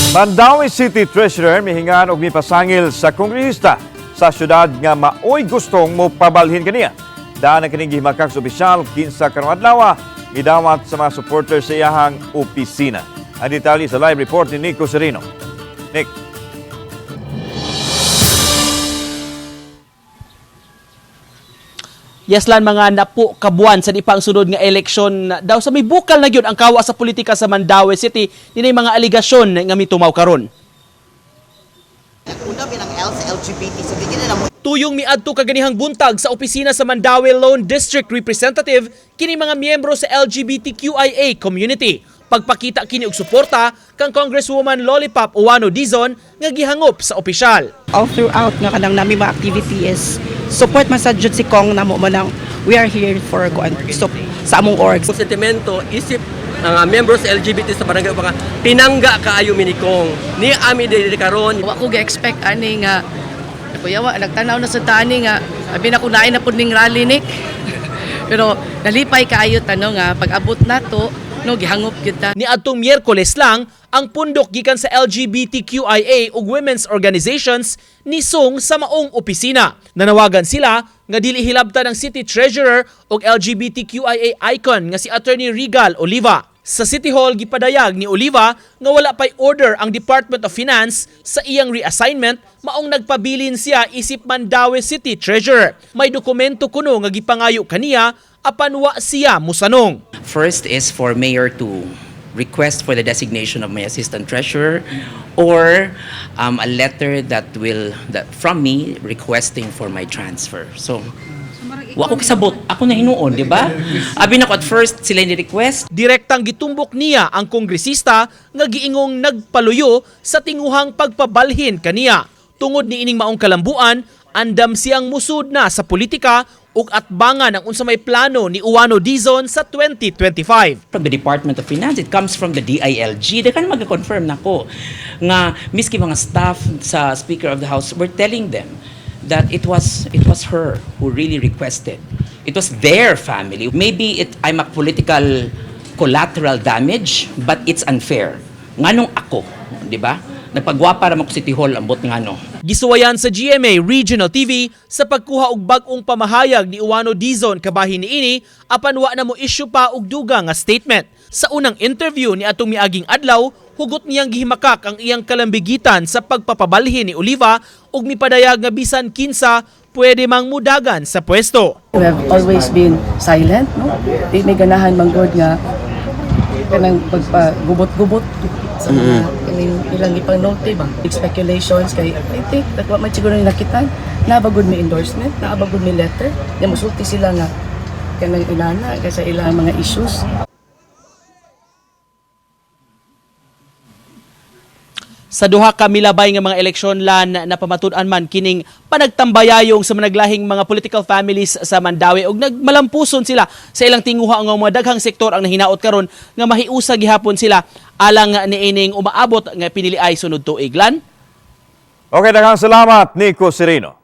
Mandaue City Treasurer mihingan og mipasangil sa kongresista sa syudad nga maoy gustong mo pabalhin kaniya. Daan ang kining gihimakak sa opisyal kinsa karong adlaw midawat sa mga supporters sa iyahang opisina. Ang detalye sa live report ni Nico Serino. Nick. Yes lan, mga napo kabuan sa di pa ang sunod nga eleksyon daw sa may bukal na gyud ang kawa sa politika sa Mandaue City, dinay mga aligasyon nga mitumaw karon. Una binang L sa LGBT, so bigyan na mo. Tuyong miadto kaganihang buntag sa opisina sa Mandaue Lone District Representative kini mga miyembro sa LGBTQIA community. Pagpakita kini og suporta kang Congresswoman Lollipop Uwano Dizon nga gihangop sa opisyal. All throughout nga kanang nami mga activity is support man sa jud si Kong namo mo nang we are here for kuan so, sa among orgs. Ang sentimento isip ang members sa LGBT sa barangay mga pinangga kaayo mi ni Kong ni ami diri karon. Wa ko ga-expect ani nga kuya wa nagtanaw na sa tani nga abi na ko naay na pud ning rally ni. Pero nalipay kaayo tano nga pag-abot nato no gihangop gyud ta. Niadtong Miyerkules lang, ang pundok gikan sa LGBTQIA ug women's organizations nisung sa maong opisina. Nanawagan sila nga dili hilabtan ang city treasurer ug LGBTQIA icon nga si Attorney Regal Oliva. Sa City Hall gipadayag ni Oliva nga wala pay order ang Department of Finance sa iyang reassignment, maong nagpabilin siya isip Mandaue City Treasurer. May dokumento kuno nga gipangayo kaniya apan wa siya musanong. First is for mayor to request for the designation of my assistant treasurer or a letter that will that from me requesting for my transfer. So, wa ko kasabot. Ako na hinuon, di ba? Abi na ko at first sila ni request. Direktang gitumbok niya ang kongresista nga giingong nagpaluyo sa tinguhang pagpabalhin kaniya. Tungod ni ining maong kalambuan, andam siyang musud na sa politika ug atbangan ang unsa may plano ni Uwano Dizon sa 2025. From the Department of Finance, it comes from the DILG. They kan mag-confirm nako nga miski mga staff sa Speaker of the House were telling them that it was her who really requested. It was their family. Maybe it I'm a political collateral damage, but it's unfair. Nganong ako, di ba? Nagpagwapa ra man ko City Hall ambot ngano. Gisuwayan sa GMA Regional TV sa pagkuha og bag-ong pamahayag ni Uwano Dizon kabahin niini apan wa na mo issue pa og duga nga statement. Sa unang interview ni atong miaging adlaw, hugot niyang gihimakak ang iyang kalambigitan sa pagpapabalhin ni Oliva ug mipadayag nga bisan kinsa pwede mang mudagan sa pwesto. We have always been silent, no? Di may ganahan manggod nga kanang pagpagubot-gubot sa mga kining ilang ipang note ba speculations kay I think that wa man siguro nila nakitan nabagod may endorsement, naabagod may letter na musulti sila nga kanang inana kay sa ilang mga issues. Sa duha ka milabay nga mga eleksyon lan napamatud-an man kining panagtambayayong sa managlahing mga political families sa Mandaue ug nagmalampuson sila sa ilang tinguha nga mga daghang sektor ang nahinaot karon nga mahiusa gihapon sila alang niining umaabot nga piniliay sunod tuig lan. Okay, daghang salamat, Nico Serino.